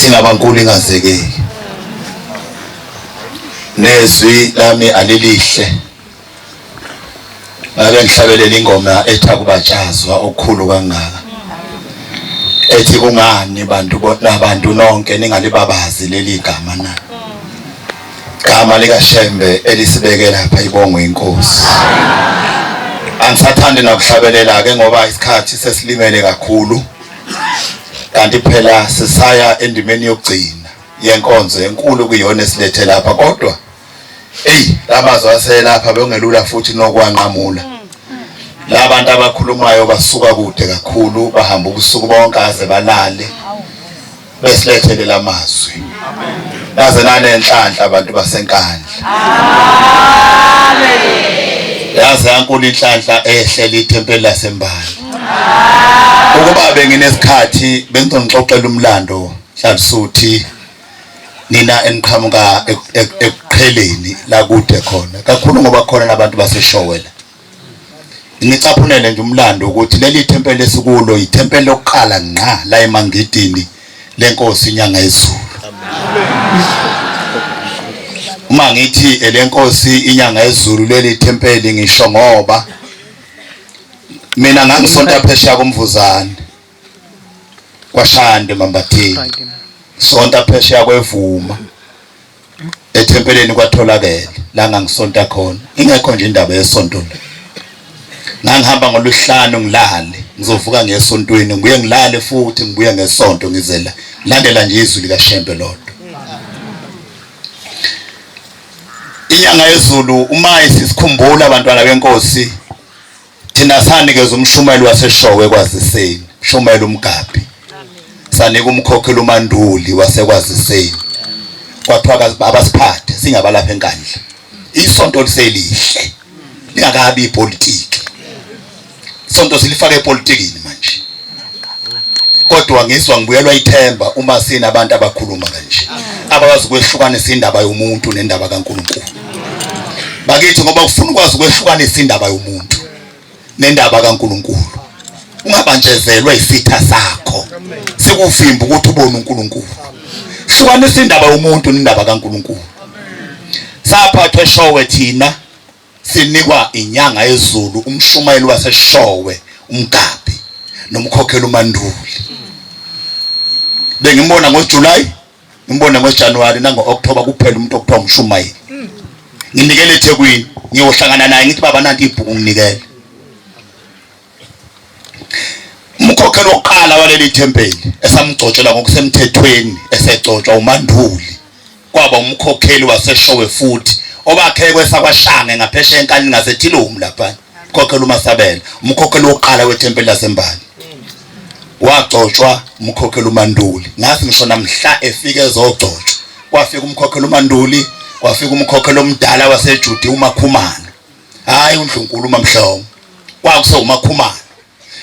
Ingabankulu ingazekeki. Nezwi lami alilihle. Ngake ngihlabelela ingoma ethi akubatshazwa okukhulu kangaka. Ethi kungani bantu nabantu nonke ningalibabazi leli gama na? Gama likaShembe elisibeke lapha ibongwe inkosi. Angisathandi nakuhlabelela ke ngoba isikhathi sesilimele kakhulu. Kanti phela sisaya endimeni yokugcina yenkonzo enkulu kuyona esilethe lapha kodwa Ey, lamazwi aselapha bekungelula futhi nokwanqamula. Labantu abakhulumayo basuka kude kakhulu, bahamba ubusuku bonke aze balale. Besilethele lamazwi. Naze nanenhlanhla abantu baseNkandla. Amen. Yaze yankulu inhlanhla ehle ithempeli laseMbali. Ukuba benginesikhathi bengizonixoxela umlando Hlalisuthi nina eniqhamuka ekuqheleni la kude khona kakhulu ngoba khona nabantu baseshowela ngicaphunele nje umlando ukuthi leli thempeli esikulo ithempeli lokuqala ngqa la emangidini lenkosi inyanga yezulu. Uma ngithi elenkosi inyanga yezulu leli thempeli ngisho ngoba mina ngangisonta phesheya komvuzane kwaShande Mambathini sonta phesheya kwevuma ethempeleni kwatholakele la ngangisonta khona ingekho nje indaba yesonto la. Ngangihamba ngoluhlanu ngilale ngizovuka ngesontweni ngibuye ngilale futhi ngibuye ngesonto ngizela landela nje izwi likaShembe lodwa. Inyanga yezulu uma isisikhumbula abantwana benkosi Thina sanikeza umshumayeli waseShowe kwaziseni, umshumayeli uMgabhi. Sanika umkhokheli uManduli wasekwaziseni. Kwathiwa abasiphathe singabalapha eNkandla. Isonto liselihle. Lingakabi ipolitiki. Isonto silifake epolitikini manje. Kodwa ngizwa ngibuyelwa ithemba uma sinabantu abakhuluma kanje. Abakwazi ukwehlukanisa indaba yomuntu nendaba kaNkulunkulu. Bakithi ngoba ufuna ukwazi ukwehlukanisa indaba yomuntu nendaba kaNkulunkulu. Ungabanjezelwa isitha sakho. Sikuvimba ukuthi ubone uNkulunkulu. Hlukanisa indaba yomuntu nendaba kaNkulunkulu. Saphathwe showe thina sinikwa inyanga yezulu umshumayeli waseShowe uMgabi nomkhokheli uManduli. Bengimbona ngoJuly, ngimbona ngoJanuary nango-October kuphela umuntu okuthiwa umshumayeli. Nginikele eThekwini ngiyohlangana naye ngithi baba nanti ibhuku nginikele. Umkhokheli wokuqala waleli thempeli esamgcotshela ngokusemthethweni esegcotshwa uManduli kwaba umkhokheli waseShowe futhi obakhe kwesakwaShange ngaphesheya enkanini ngaseThilomu lapha umkhokheli uMasabela umkhokheli wokuqala wethempeli laseMbali wagcotshwa umkhokheli uManduli. Ngathi ngisho namhla efike ezogcotshwa kwafika umkhokheli uManduli, kwafika umkhokheli omdala waseJudi uMakhumalo, hayi uNdlunkulu uMamhlongo, kwakusewuMakhumalo,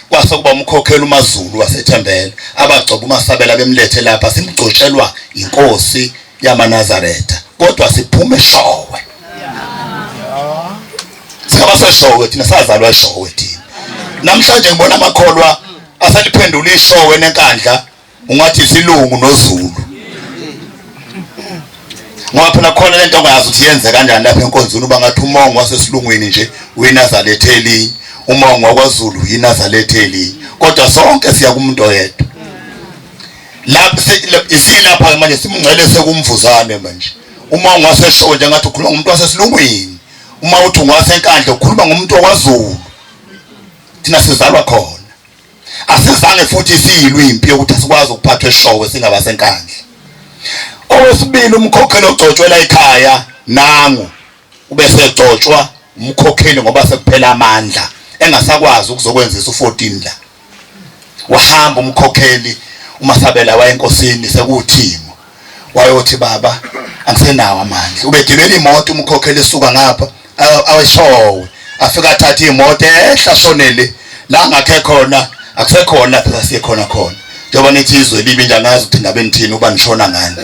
kwase kuba umkhokheli uMaZulu waseThembela abagcoba uMasabela bemlethe lapha simgcotshelwa inkosi yamaNazaretha kodwa siphume eShowe. Singabaseshowe thina, sazalwa eShowe thina. Namhlanje ngibona amakholwa asaliphendula iShowe neNkandla ungathi isilungu noZulu, ngoba phela khona lento ongayazi ukuthi yenze kanjani lapha enkonzweni uba ngathi umongo wasesilungwini nje uyinazaletha elinye, umongo wakwaZulu uyinazaletha elinye, kodwa sonke siya kumuntu oyedwa. Lapha isilapha manje simngcele sekumvuzane manje. Uma ungaseshowe nje ngathi ukhuluma ngomuntu wasesilungwini, uma uthi ungaseNkandla ukhuluma ngomuntu wakwaZulu. Thina sizalwa khona, asizange futhi siyilwe impi yokuthi asikwazi ukuphathwa eshowe singabaseNkandla. Owesibili umkhokheli ogcotshwela ekhaya nangu ubesegcotshwa umkhokheli ngoba sekuphela amandla engasakwazi ukuzokwenzisa u14 la. Wahamba umkhokheli uMasabela wayenkosini sekuwuthimo, wayothi baba angisenawo amandla. Ubegibela imoto umkhokheli esuka ngapha aweshowe afika athathe imoto ehla shonele la ngakhe khona akusekhona lapha sasiye khona khona. Njengoba nithi izwe libi nje angazi ukuthi ngabe nithini uba nishona ngani,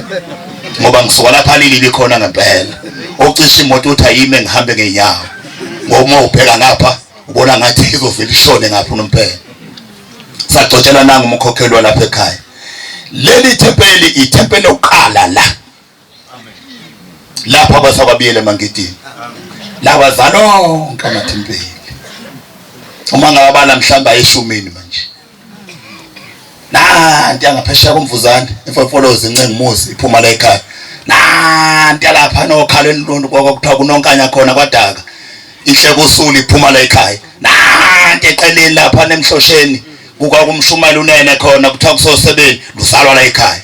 ngoba ngisuka lapha lilibi khona ngempela. Ocisha imoto uthi ayime ngihambe ngenyawo, ngoba uma ubheka ngapha ubona ngathi izovela ishone ngapha unomphela. Sagcotshela nangu umkhokheli walapha ekhaya. Leli thempeli ithempeli lokuqala la. Lapho abasakwabiyela emangidini. Lawa zalonke amathempeli. Uma ngabala mhlawumbe ayeshumini manje. Nanti angaphesheya komvuzane imfofolozi incenga umuzi iphuma la ekhaya. Nanti lapha nokhaleni lonto kwakuthiwa kunonkanya khona kwadaka. Inhleko usulu iphuma la ekhaya. Nanti eqeleni lapha nemhlosheni kukwakumshumayela unene khona kuthiwa kusosebeni luzalwa la ekhaya.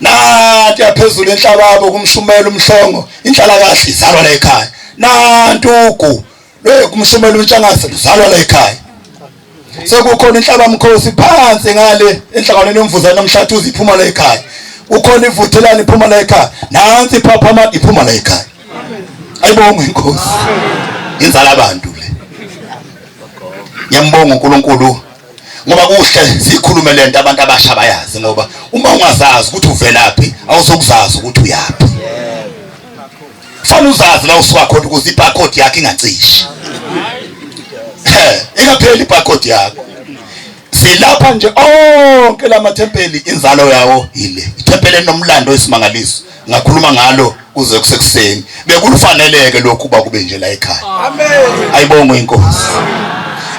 Nanti yaphezulu enhlababo kumshumela umhlongo inhlala kahle izalwa la ekhaya. Nanti ugu lo kumshumela untshangase luzalwa la ekhaya. Sekukhona inhlabamkhosi phansi ngale enhlanganweni yomvuzane nomhlathuzi iphuma la ekhaya. Kukhona ivuthelana iphuma la ekhaya. Nansi iphaphama iphuma la ekhaya. Ayibongwe inkosi. Inzala abantu le. Ngiyambonga uNkulunkulu ngoba kuhle sikhulume lento abantu abasha bayazi ngoba uma ungazazi ukuthi uvelaphi awuzokuzazi ukuthi uyaphi. Fanele uzazi la usuka khona ukuze ibarcode yakho ingacishi. Ingapheli ibarcode yakho. Silapha nje onke lamathempeli inzalo yawo yile. Ithempeli enomlando esimangaliso. Ngakhuluma ngalo kuze kusekuseni. Bekufaneleke lokhu kuba kube nje la ekhaya. Amen. Ayibongwe inkosi.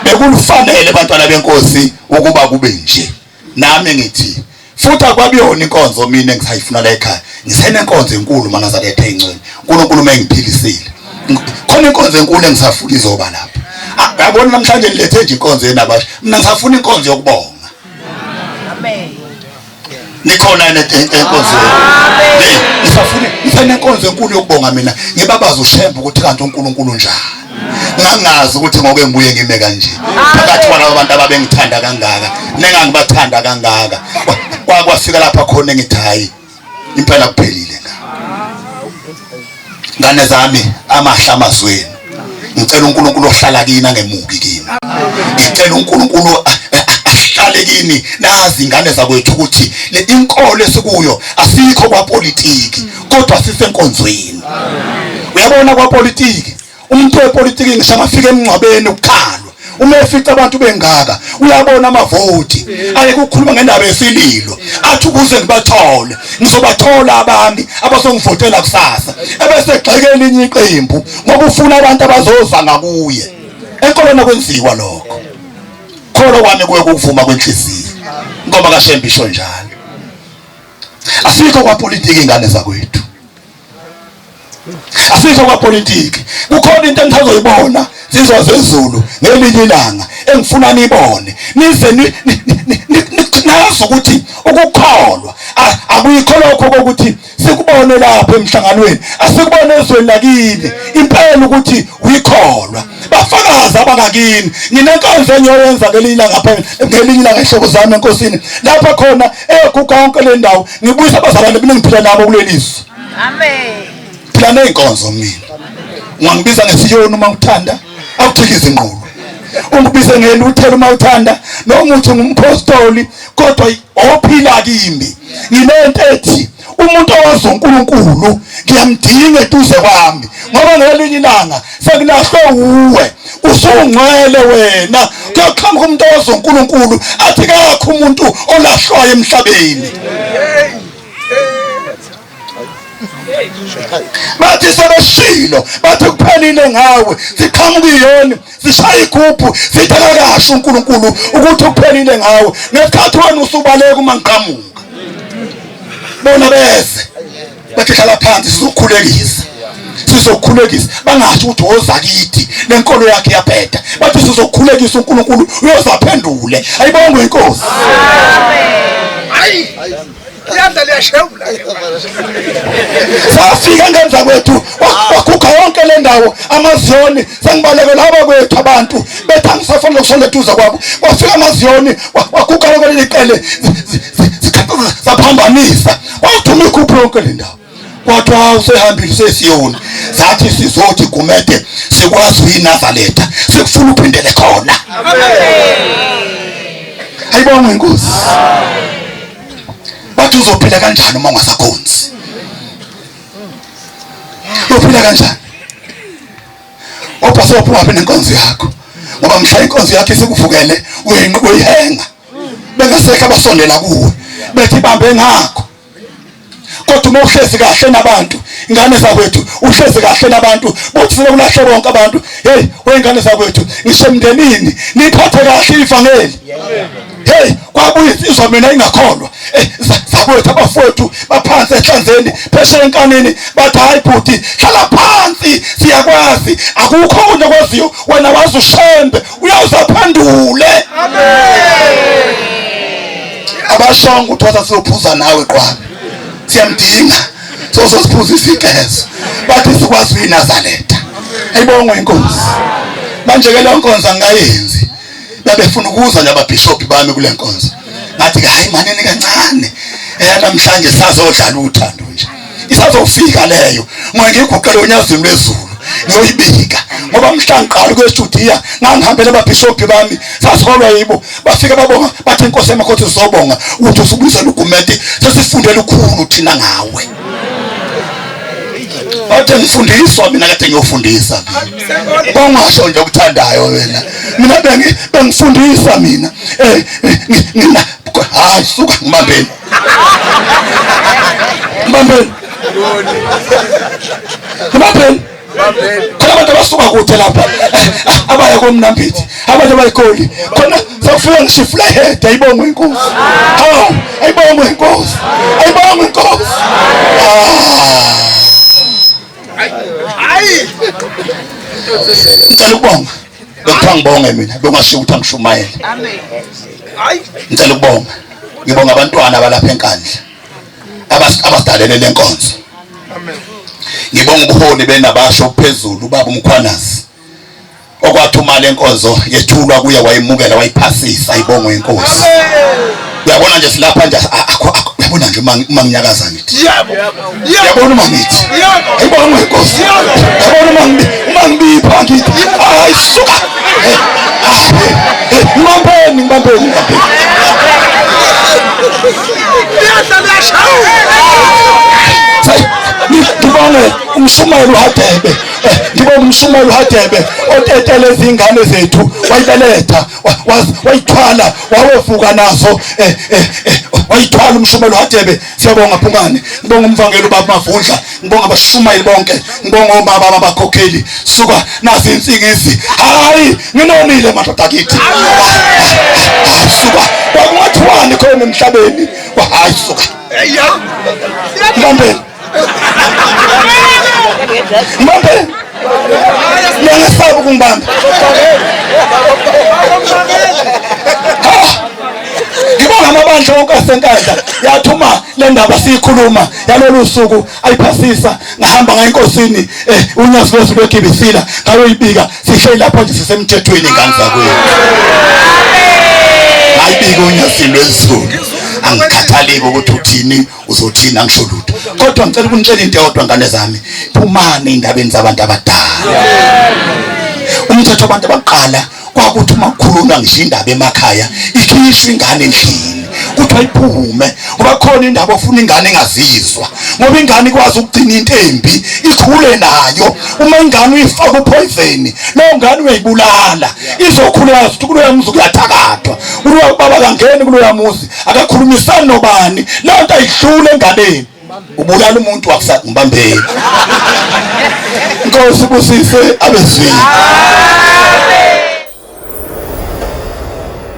Bekufanele bantwana benkosi ukuba kube nje. Nami ngithi futhi akwabiyona inkonzo mina engisayifuna la ekhaya. Ngisenenkonzo enkulu manazaretha engcwele. uNkulunkulu mengiphilisile. Khona inkonzo enkulu engisafuna izoba lapha. Yabona namhlanje nilethe nje inkonzo yenabasha. Mina ngisafuna inkonzo yokubonga. Amen. Nikhona enkonzweni. Ngisafuna ngisenenkonzo enkulu yokubonga mina. Ngibabaza uShembe ukuthi kanti uNkulunkulu njani. Ngangazi ukuthi ngoke ngibuye ngime kanje. Phakathi kwalabo bantu ababengithanda kangaka, nengangibathanda kangaka. Kwakwafika lapha khona engithi hayi impela kuphelile nga. Ngane zami amahla amazweni. Ngicela uNkulunkulu ohlala kini angemuki kini. Ngicela uNkulunkulu ahlale kini nazi ingane zakwethu ukuthi le inkolo esikuyo asikho kwapolitiki kodwa sisenkonzweni. Uyabona kwapolitiki umuntu wepolitiki ngisho angafika emngcwabeni ukukhalwa uma efica abantu bengaka uyabona amavoti aye kukhuluma ngendaba yesililo athi ukuze ngibathole ngizobathola abami abazongivotela kusasa ebese egxeka elinye iqembu ngoba ufuna abantu abazoza ngakuye. Enkolweni akwenziwa lokho. Kholo kwami kuye ukuvuma kwenhliziyo ngoba kaShembe isho njalo. Asikho kwapolitiki ingane zakwethu. Asikho kwapolitiki. Kukhona into engisazoyibona zizwa zezulu ngelinye ilanga engifuna nibone nize nazi ukuthi ukukholwa akuyikho lokho kokuthi sikubone lapha emhlanganweni, asikubone ezweni lakini impela ukuthi uyikholwa. Bafakazi abangakini. Nginenkonzo engiyoyenza ngelinye ilanga phela ngelinye ilanga ihlobo zami enkosini lapha khona eyoguga yonke le ndawo ngibuyisa abazalwane mina ngiphila nabo kuleli zwe. Amen. Phila nezinkonzo mina. Ungangibiza ngesiyoni uma uthanda, awuthikise inqulu. Ungibize ngeluthela uma uthanda, noma uthi ngumphostoli kodwa ophila kimi. Nginento ethi umuntu owazi uNkulunkulu ngiyamdinga eduze kwami ngoba ngelinye ilanga sekulahlwe uwe usungcwele wena kuyoqhamuka umuntu owazi uNkulunkulu athi kakho umuntu olahlwayo emhlabeni. Bathi sebeshilo bathi kuphelile ngawe siqhamuka iyoni sishaya igubhu sithi akakasho uNkulunkulu ukuthi kuphelile ngawe ngesikhathi wena usubaleka uma ngiqhamuka. Bona beze bathi hlala phansi sizokhulekisa sizokhulekisa bangasho ukuthi woza kithi lenkolo yakhe iyabheda bathi sizokhulekisa uNkulunkulu uyozaphendule. Ayibongwe inkosi. Amen. Iyandla liyashewula. Safika ngemva kwethu waguga yonke le ndawo amaziyoni sengibalekela abakwethu abantu bethi angisafuni ukusondela eduze kwabo. Kwafika amaziyoni waguga lonke leli qele saphambanisa kwathuma ikhuphu yonke le ndawo. Kwathiwa usehambile usesiyoni sathi sizothi Gumede sikwazi uyiNazaretha sikufuna uphindele khona. Ayibongwe inkosi. Bathi uzophila kanjani uma ungasakhonzi? Uyophila kanjani? Obhasobho wapi nenkonzo yakho? Ngoba mhla inkonzo yakho isikuvukele uyihenga. Bengasekho abasondela kuwe. Bethi bambe ngakho. Kodwa uma uhlezi kahle nabantu, ingane zakwethu, uhlezi kahle nabantu, buthi sebekulahle bonke abantu. Hey, wengane zakwethu, ngisho emndenini, niphathe kahle ivangeli. Hey, kwabuya insizwa mina ingakholwa. Eh, zakwethu abafowethu baphansi ehlanzeni, phesheya enkanini, bathi hayi bhuti, hlala phansi, siyakwazi. Akukho okunye okwaziyo, wena wazi uShembe, uyawuze aphendule. Amen. Abashongo ukuthi wathi siyophuza nawe qwabe. Siyamdinga. Sozosiphuzisa inkezo. Bathi sikwazi uyiNazaretha. Ayibongwe inkosi. Manje ke le nkonzo angayenzi. Babefuna ukuza nje ababhishobhi bami kule nkonzo. Ngathi ke hayi manini kancane. Namhlanje sazodlala uthando nje. Isazofika leyo. Ngoba ngiguqele onyazini lwezulu. Ngiyoyibika ngoba mhla ngiqala ukuya eJudiya ngangihambela ababhishobhi bami sasiholwa yibo bafika babonga bathi inkosi yamakhosi sizobonga ukuthi usubuyisela ugumede sesifunde lukhulu thina ngawe bathe ngifundiswa mina kade ngiyofundisa mina bongasho nje okuthandayo wena mina bengifundisa mina eh, eh mina hayi suka ngibambeni ngibambeni ngibambeni khona abantu abasuka kude lapha abaya komnambithi abantu abayigoli khona sekufika ngisho iflahead ayibongwe inkosi hawu ayibongwe inkosi ayibongwe inkosi hayi ngicela ukubonga bekuthiwa ngibonge mina bengashiwo ukuthi angishumayele amen hayi ngicela ukubonga ngibonga abantwana abalapha enkandla abasidalele lenkonzo ngibonga ubuholi benabasho ophezulu ubaba uMkhwanazi okwathi uma lenkonzo yethulwa kuye wayimukela wayiphasisa ayibongwe inkosi uyabona nje silapha nje uyabona nje uma nginyakaza ngithi yebo uyabona uma ngithi ayibongwe inkosi uyabona uma ngibipha ngithi hayi suka ngibambeni ngibambeni ngibambeni ngibonge umshumayeli uHadebe ngibonge umshumayeli uHadebe otetele izingane zethu wayibeletha wayithwala wawevuka nazo wayithwala umshumayeli uHadebe siyabonga Phungane ngibonga umvangeli ubaba Mavundla ngibonga abashumayeli bonke ngibonga obaba abakhokheli suka nazi insingizi hayi nginonile madoda akithi hayi suka kwakungathiwani khona emhlabeni hayi suka mbambeni mbambeni ngiyangesaba ukungibamba ngibonga amabandla wonke asenkandla yathuma le ndaba siyikhuluma yalolu suku ayiphasisa ngahamba ngayo enkosini eh unyazi lwezulu lwegibisila ngayoyibika sihleli lapho nje sisemthethweni ingane zakwethu ngayibika unyazi lwezulu angikhathaleki ukuthi uthini uzothini angisho lutho kodwa ngicela ukunitshela into eyodwa ngane zami phumani ey'ndabeni zabantu abadala umthetho wabantu abaqala kwakuthi uma kukhulunywa ngisho indaba emakhaya ikhishwe ingane endlini kuthiwa iphume ngoba khona indaba ofuna ingane engazizwa ngoba ingane ikwazi ukugcina into embi ikhule nayo uma ingane uyifaka upoison leyo ngane uyayibulala izokhula yazi ukuthi kuloya muzi kuyathakathwa kuloya baba kangeni kuloya muzi akakhulumisani nobani leyo nto ayidlule enganeni ubulala umuntu wakusa ngibambeni Nkosi busise abezwini.